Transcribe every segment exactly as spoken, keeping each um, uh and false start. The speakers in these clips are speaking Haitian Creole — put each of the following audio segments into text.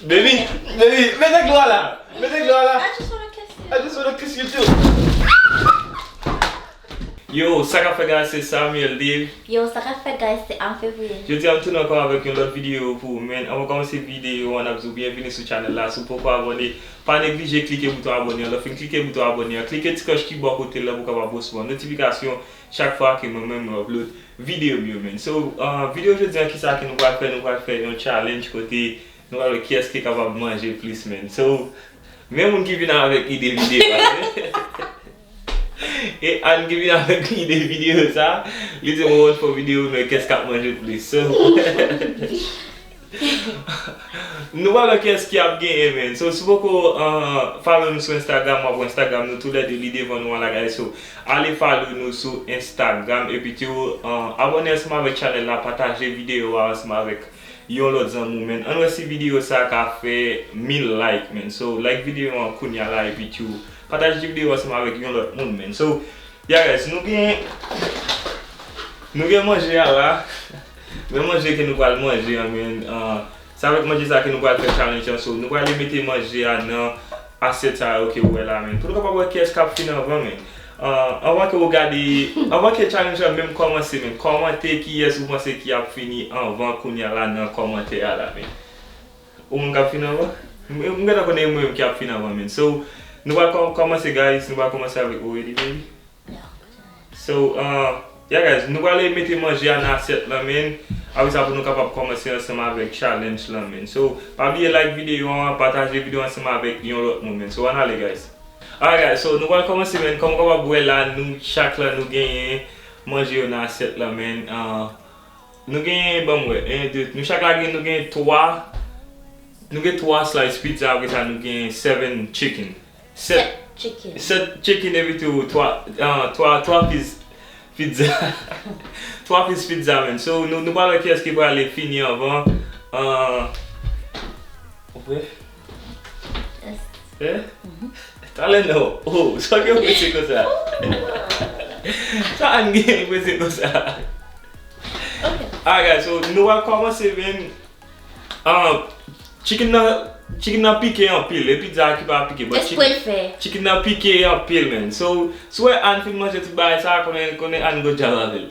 Baby, baby, mete dlo a la. Mete dlo a la. I just wanna kiss you. I just wanna kiss you too. Yo, sa k ap fè, guys, se Samuel Dave. Yo, sa k ap fè, guys, se Anne Février. Jodi a m tounen ankò avèk yon lòt videyo pou ou, man. Anvan kòmanse videyo an, n ap di w byenvini sou channel la. Si w poko abòne, pa neglije klike bouton abòne an. Lè w fin klike bouton abòne an, klike ti klòch ki bò kote l la pou w kapab resevwa notifikasyon chak fwa ke mwen menm mwen upload videyo m yo, man. So, uh, videyo jodi an, kisa ke nou pral fè? Nou pral fè yon challenge kote nou pral wè kiyès ki kapab manje plis, man. So, men moun ki vin avèk ide videyo a. E Anne ki vin avèk ide videyo sa. Li di mwen, "Mwen fè videyo, men kiyès k ap manje plis?" So, nou pral wè kiyès ki ap genyen, man. So, si w poko, uh, follow nou sou Instagram, w ap wè Instagram nou toulède li devan nou an la, guys. So, ale follow nou sou Instagram. Epi tou, uh, abòne ansanm avèk channel la, pataje videyo a ansanm avèk yon lòt zanmi w, man. Ann wè si videyo sa ka fè mil like, man. So, like videyo an kounya la, epi tou pataje videyo ansanm avèk yon lòt moun, man. So, yeah, guys, nou gen, nou gen manje a la. Men manje ke nou pral manje an, man. Uh, se avèk manje sa ke nou pral fè challenge an. So, nou pral mete manje a nan asyèt sa yo ke w wè la, man. Pou nou kapab wè kiyès k ap fin anvan, man. Uh, anvan ke w gade, anvan ke challenge la menm kòmanse, man, kòmante kiyès ou panse ki ap fini anvan kounya la nan kòmantè a la, man. Ou menm k ap fin anvan? M, m gentan konnen e mwen menm ki ap fin anvan, man. So, nou pral kò-, kòmanse, guys. Nou pral kòmanse avèk ou, ready, baby? So, uh, yeah, guys, nou prale mete manje a nan asyèt lan, man. Apre sa, pou nou kapab kòmanse ansanm avèk challenge lan, man. So, pa bliye like videyo an, pataje videyo ansanm avèk yon lòt moun, man. So, ann ale, guys. Alright, guys, so, nou pral kòmanse, man. Kòm w kapab wè la, nou chak la, nou genyen manje yo nan asyèt lan, man. Uh, nou genyen, ban m wè, en, de, nou chak la gen, nou genyen twa, nou gen twa slice pizza, apre sa, nou genyen seven chicken. Sèt, sèt chicken. Sèt chicken epi tou twa, ah, twa, twa piece pizza. Twa piece pizza, man. So, nou, nou pral wè kiyès ki prale fini anvan. Ah, ou prè? Yes. Eh? Mhm. Talè non. Oh, sa gen prese konsa. Sa Anne gen prese konsa. Ok. Alright, guys, so nou pral kòmanse, man. Ah, chicken nan, chicken nan pike anpil, e pizza ki pa pike, but chicken, chicken nan pike anpil, man. So, si w wè Anne fin manje tout bagay sa, konnen, konnen Anne gon djab avè l.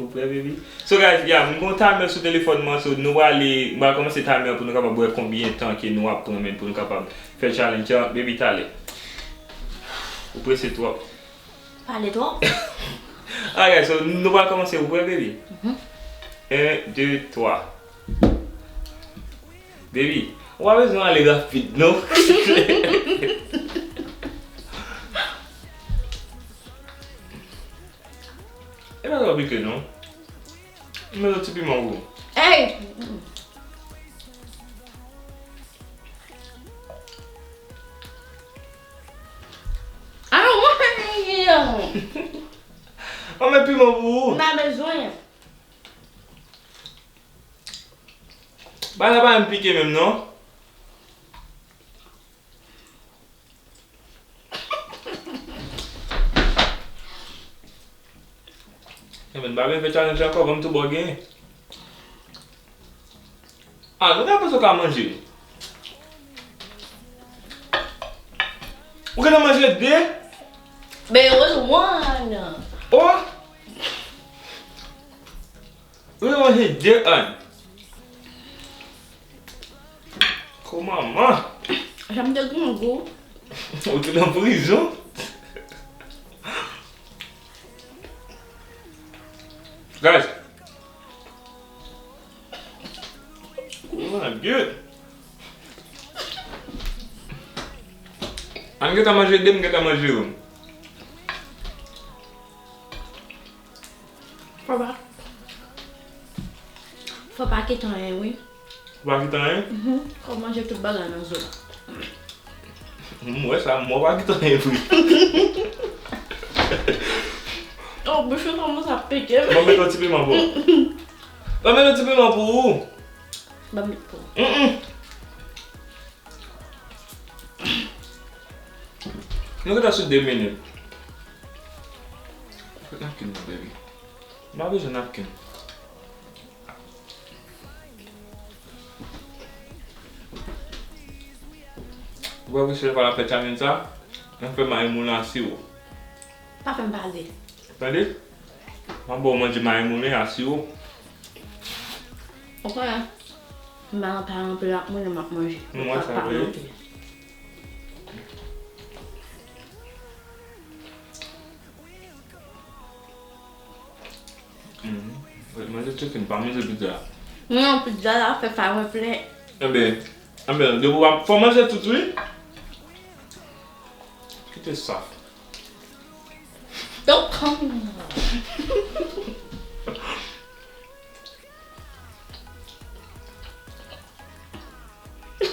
Ou prè, baby? So, guys, yeah, m gon timer sou telefòn mwen, so nou prale, m pral kòmanse timer an pou nou kapab wè konbyen tan ke nou ap pran, man, pou nou kapab fè challenge an. Baby, talè. Ou prese twòp. Pale twòp. Alright, so nou pral kòmanse, ou prè, baby? Mhm. En, de, twa. Baby, ou pa bezwen ale rapid, non. E pa twò pike, non. Mete yon ti piman pou ou. Hey! I don't want any. An, met piman pou ou. M pa bezwen. Bagay la pa menm pike menm, non. Ebyen, m pa vle fè challenge ankò, ban m tou ba w genyen. Ah, nou ka panse w ka manje. Ou gentan manje de? There was one. Oh! Ou gentan manje de, Anne? Ko manman. Janm te grangou. Ou te nan prizon? Guys. Oh my God. Anne gentan manje de, m gentan manje yon. Fò pa, fò pa kite anyen, wi. Fò pa kite anyen? Mhm. Fò manje tout bagay nan zo. M wè sa, m wè w pa kite anyen vre. Oh, bouch mwen kòmanse ap pike. Ban m met yon ti piman pou ou. Ban m met yon ti piman pou ou. Ban m met pou ou. Mm-mm. Nou gentan sou de minit. Fè napkin nan, baby. M pa bezwen napkin. Ou wè Michel pa la fè challenge sa? Mwen fè mayi moulen a siwo. Pa fè m pale. Tande? M ap ba w manje mayi moulen a siwo. Ou konnen, m pa, pa anpil ap moulen, m ap manje. M wè sa vre. Mhm. Manje chicken, pa manje pizza. Non, pizza la fè fay mwen plen. Enben, enben, depi w ap, fò manje tout, wi. Kite sa. Don't come.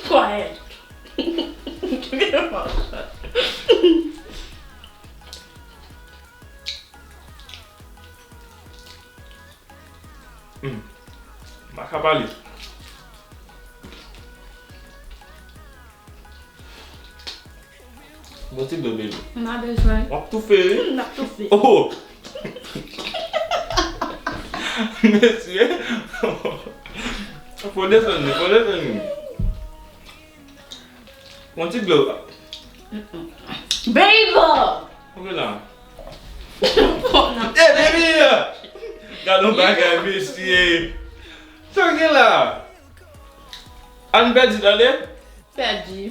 Quiet. Hmm. M pa ka pale. Bon ti dlo, baby. M pa bezwen. W ap toufe, wi. M ap toufe. Oh! Mesye. Fò desann li, fò desann li. Yon ti dlo. Baby! Ok la. Hey, baby! Gad yon bagay, mesye. Sa w gen la? Ann pèdi, tande? Pèdi.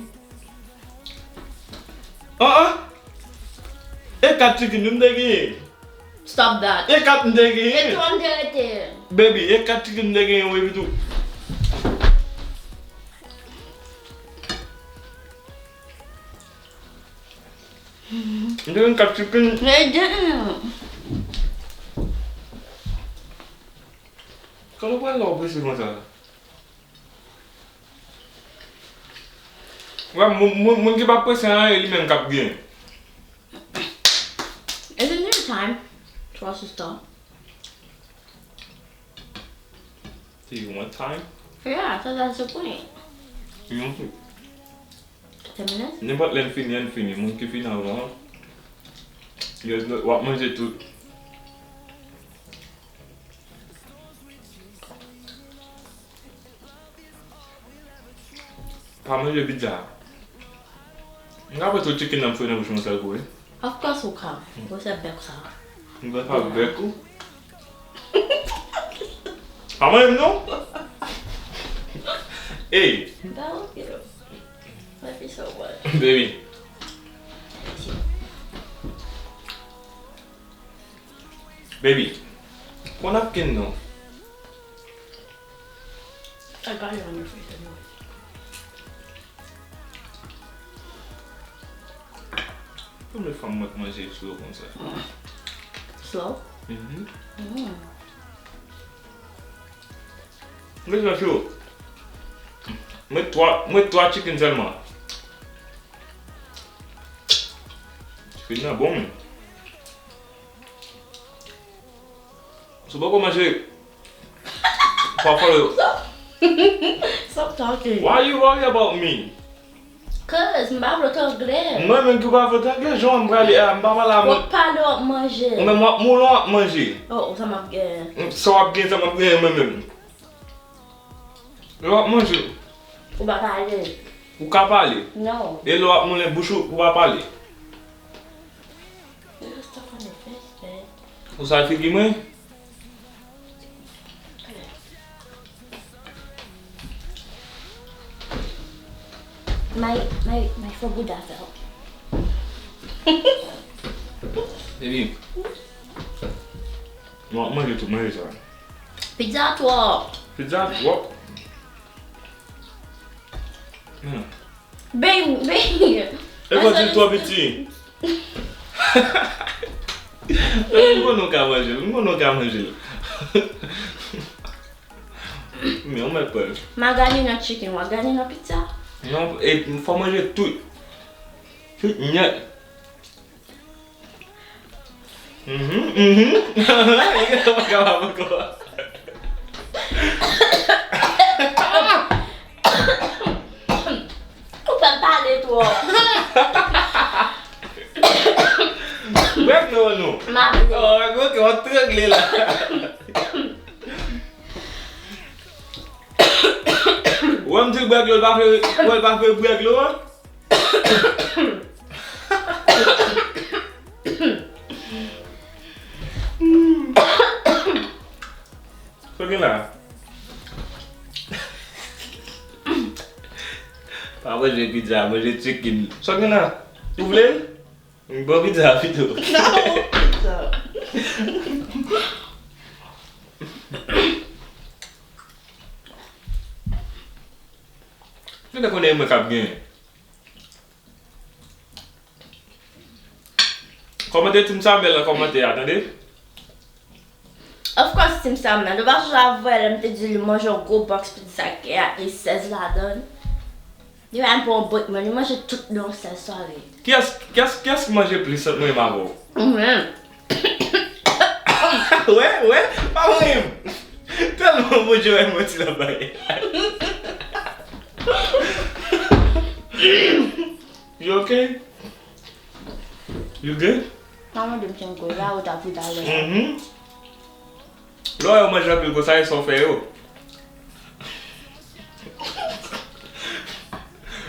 An, an. E kat chicken m te genyen. Stop that. E kat m te genyen. E twa m te rete. Baby, e kat chicken m te genyen, wi, tou. M te gen kat chicken. Men damn. Kòman pral la w prese konsa? Wè, moun, moun, moun ki pa prese anyen, li menm k ap genyen. Isn't there time to our sister? Do you want time? Yeah, so that's the point. Yon tou. Ten minutes? Nenpòt lè n fini, n fini. Moun ki fini anvan an, yo, w ap manje tout. Pa manje pizza. M ka pran tout chicken nan m fouye nan bouch mwen sèl kou, wi. Of course ou ka. Gwosè bèk sa. M pa bèk ou. Pa manje m non. Ey. Ba ok. Let me so what? Baby. Baby, konn ap ken non? I got it on your face anyway. Premye fwa m wè k manje slow konsa. Slow? Mhm. Mm. Mwen jan cho. Mwen twa, mwen twa chicken sèlman. Chicken nan bon, men. Si w poko manje, pa fò yo. Stop talking. Why you worry about me? Cause m pa vle w trangle. Mwen menm ki pa vle w trangle, jan m prale a, m pa pale a mwen. W ap pale, w ap manje. Ou menm w ap moulen, w ap manje. Oh, sa m ap gen. Sa w ap gen, sa m ap gen, mwen menm. Lè w ap manje. Ou pa pale. Ou ka pale. Non. E lè w ap moulen bouch ou, ou pa pale. Just stuff on your face, babe. Ou sal figi mwen? My, my, my foot good as well. Baby. Nou ap manje tout manje sa. Pizza twòp. Pizza twòp. Hmm. Baby, baby. E kwa di l twò piti. M konnen w ka manje l, m konnen w ka manje l. Men w mèt pran l. M a gade nan chicken, w a gade nan pizza? Non, e fò manje tout. Tout nèt. Mhm, mhm. Li pa kapab ankò. Ou fè m pale twòp. Bwè dlo non. M ap ri. Oh, ok, w ap trangle la. Ou wè m di l bwè dlo, l pa vle, l pa vle bwè dlo a? Sa w gen la? Pa manje pizza, manje chicken. Sa w gen la? Ou vle l? M ba w pizza a pito. Non, pizza. Ou te konnen e mwen k ap genyen. Kòmante Team Samuel nan kòmantè a, tande? Of course, Team Samuel. Nou pa sonje avè lè m te di li manje yon gwo box pizza ki gen sèz ladan l. Li pa menm pran yon bout, men li manje tout nan yon sèl sware. Kiyès, kiyès, kiyès ki manje plis ant mwen menm avè w? Mwen menm. Wè, wè, pa mwen menm. Tèlman Bondye wè manti nan bagay. You okay? You good? Mwen menm, m te gwo la, ou ta pou ta wè. Mhm. Lè w manje anpil konsa, e sa w fè yo.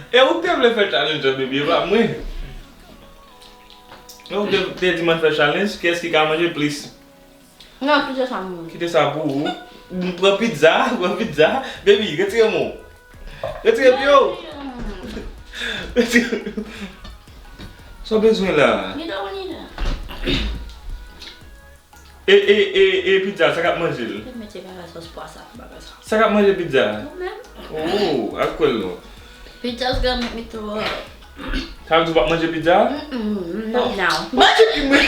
E ou te vle fè challenge an, baby, e pa mwen. E ou te, te di mwen fè challenge, kiyès ki ka manje plis? Non, kite sa pou mwen. Kite sa pou ou. M pran pizza, pran pizza. Baby, retire men w. Retire pye w. Retire. Sa w bezwen la? You don't need it. E, e, e, e pizza, sa k ap manje l? Yo mete bagay sòs pwa sa, bagay sa. Sa k ap manje pizza? Mwen menm. Oh, al kwè l non. Pizza's gonna make me throw up. Sa vle di w p ap manje pizza? Mm-mm, not now. Manje ki mwen.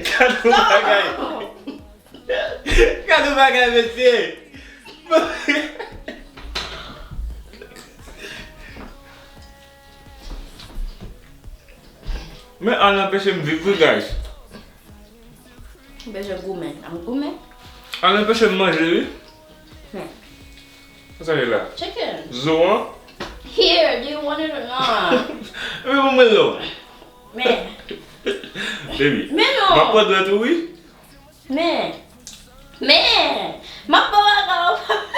Gade yon bagay. Gade yon bagay, mesye. Men Ann anpeche m viv wi, guys. Ou bezwen goumen. Ann goumen. Ann anpeche m manje wi. Men. Sa sa ye la? Chicken. Zo an? Here, do you want it or not? Epi pou mwen zo. Men. Baby. Men non. M ap pran dwèt ou wi. Men. Men. M ap ba w ankò.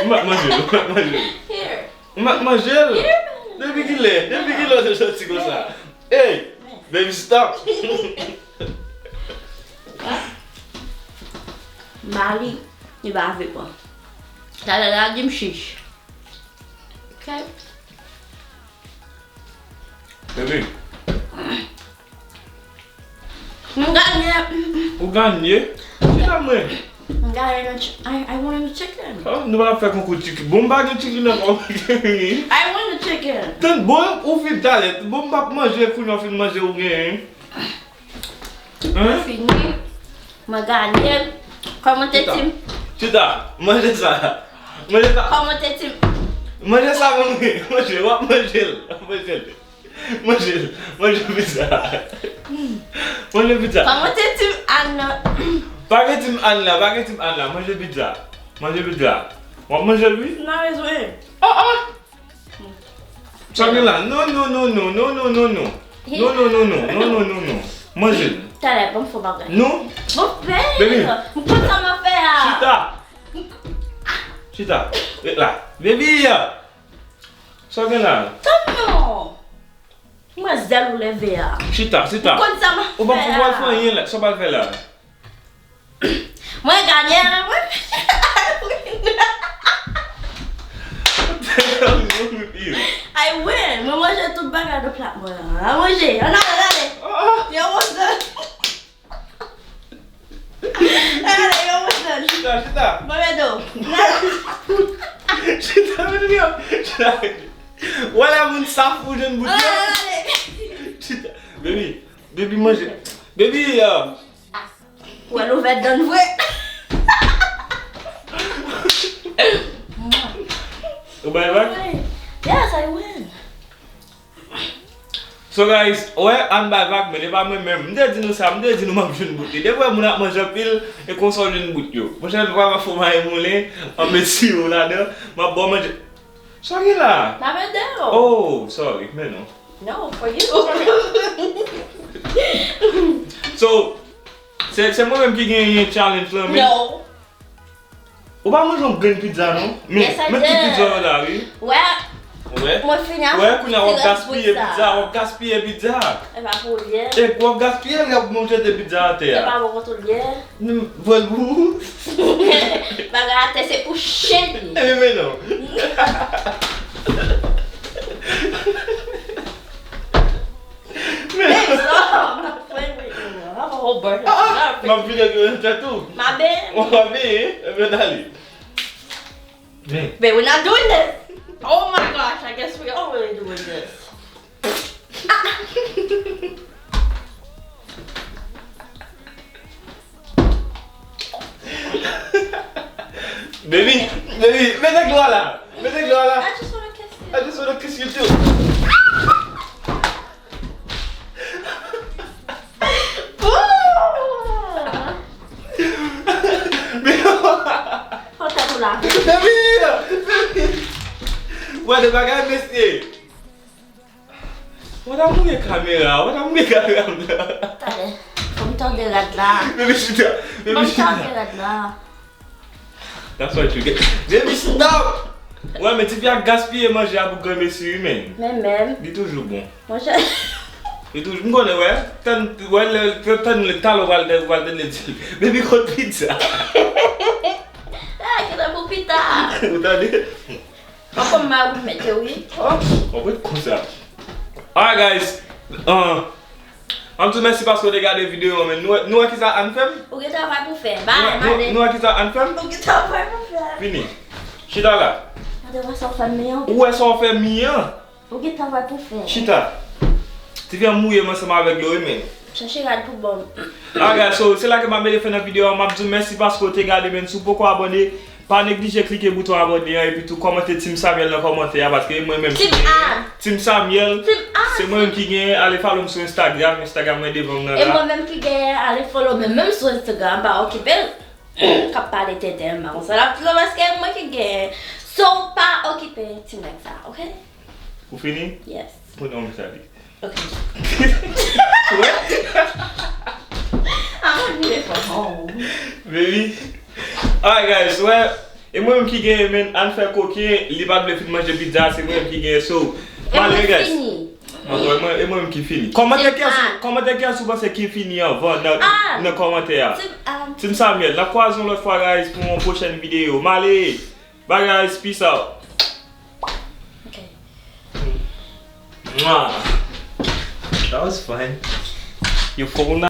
M ap manje l, m ap manje l. Here. M ap manje l. Here. Depi kilè? Depi kilè w te soti konsa? Hey! Baby, stop! Ba li, li pa vle pran. Talè la di m chich. Ok. Baby. M ganye. Ou ganye? Chita mwen. M ganye nan ch-, I, I want the chicken. Oh, nou pa fè konkou chicken. Bon, m pa gen chicken ankò. I want the chicken. Tann, bon, ou fin talè. Bon, m p ap manje, kounye a w fin manje, ou genyen. Hein? Fini. Mwen ganye. Kòmante Team. Chita. Manje sa. Manje sa. Kòmante Team. Manje sa, manje. Manje, w ap manje l. W ap manje l. Manje l. Manje pizza. Manje pizza. Kòmante Team Ann nan. Pa gen Team Ann la, pa gen Team Ann la. Manje pizza. Manje pizza. W ap manje l, wi. N a bezwen. Ah, ah. Sa gen la? Non, non, non, non. Non, non, non, non. Non, non, non, non. Non, non, non, non. Manje l. Talè, ban m fè yon bagay. Non. Bon, fè. Baby. M konn sa m ap fè a. Chita. Chita. Ret la. Baby. Sa gen la? Tann non. Mwen zèl ou leve a. Chita, chita. M konn sa m ap fè a. Ou pa, ou pa fè anyen la. Sa w pral fè la? Mwen ganye, mwen. I win. Mwen manje tout bagay nan plat mwen an. An manje. Ann ale, ann ale. Yo, what's up? Ann ale, yo, what's up? Chita, chita. Mwen mèt ou. Chita, mèt ou. Chita. Wala moun sa fou jwenn bout yo. Ann ale. Chita. Baby, baby manje. Baby, uh, Ou wè l ouvè dan l vre. Ou bay vag? Yes, I win. So guys, wè, Ann bay vag, men e pa mwen menm. M te di nou sa, m te di nou m ap jwenn bout li. Depi wè moun ap manje anpil, e konsa w jwenn bout yo. Pwochèn fwa m ap fè w mayi moulen, m ap met siwo ladan, m ap ba w manje. Sa gen la? M ap ede w. Oh, sorry, men non. No, for you. So, se, se mwen menm ki genyen challenge lan, men. No. Ou pa manje yon grenn pizza, non? Men, yes, I did. Men tout pizza yo la, wi. Wè, Wè? Mwen fini ak ti rès bout sa. Wè, kounye a w ap gaspiye pizza, w ap gaspiye pizza. E pa pou l ye. E w ap gaspiye l, w ap jete pizza atè a. E pa bon kont ou l ye. Pran l pou ou. Bagay atè se pou chen li. Ebyen, men non. Men non. Ah, ah, m ap vide ak yo nan tèt ou. M a benyen. W ap benyen? Ebyen, ale. Men. Babe, we're not doing this. Oh my gosh, I guess we are really doing this. Baby, baby, mete dlo a la. Mete dlo a la. I just wanna kiss you. I just wanna kiss you too. Ooh! Fò tèt ou la. Baby, baby. Wè de bagay, mesye. Ou ta mouye kamera, ou ta mouye kamera m nan. Talè, fò m tande rad la. Baby chita, baby chita. Fò m tande rad la. That's what you get. Baby chita. Wè, men tifi a gaspiye manje a pou granmesi wi, men. Men menm. Li toujou bon. Monchè. Li toujou, m konnen, wè. Tann, wè, lè, tann, tann, talè w pral, w pral tande l di, baby, kot pizza? Ah, ki tan pou pita. Ou tande? Papa m mari m mete wi. Oh, w ap ret konsa. Alright, guys. Uh, m ap di w mèsi paske w te gade videyo an, men nou, nou wè kisa Ann fè m? Ou gen travay pou fè. Ba, nou, nou wè kisa Ann fè m? Ou gen travay pou fè. Fini. Chita la. Gade, wè sa w fè m an. Ou wè sa w fè m an? Ou gen travay pou fè. Chita. Ti fi an mouye m ansanm avèk dlo wi, men. Chache rad pou ban m. Alright, guys, so, se la ke m ap mete fen nan videyo a. M ap di w mèsi paske w te gade, men si w poko abòne, pa neglije klike bouton abòne an, epi tou kòmante Team Samuel nan kòmantè a, paske e mwen menm ki genyen. Team Samuel. Se mwen menm ki genyen. Ale follow m sou Instagram, Instagram mwen devan m nan la. E mwen menm ki genyen, ale follow mwen menm sou Instagram, pa okipe l. K ap pale tenten, m pa konn sa l ap di la, paske e mwen ki genyen. So, pa okipe ti nèg sa, oke? Ou fini? Yes. Pran yon mesaj. Ok. Wè? I want you to go home. Baby. Alright, guys, wè. E mwen menm ki genyen, men Ann fè koken, li pa t vle fin manje pizza, se mwen menm ki genyen, so. E mwen ki fini. Mwen, mwen, e mwen menm ki fini. Kòmantè ki a sou, kòmantè ki a sou panse ki fini anvan nan, nan kòmantè a. Team Samuel, n ap kwaze yon lòt fwa, guys, pou yon pwochèn videyo. M ale. Bye, guys. Peace out. Okay. Mwah. That was fun. Your phone.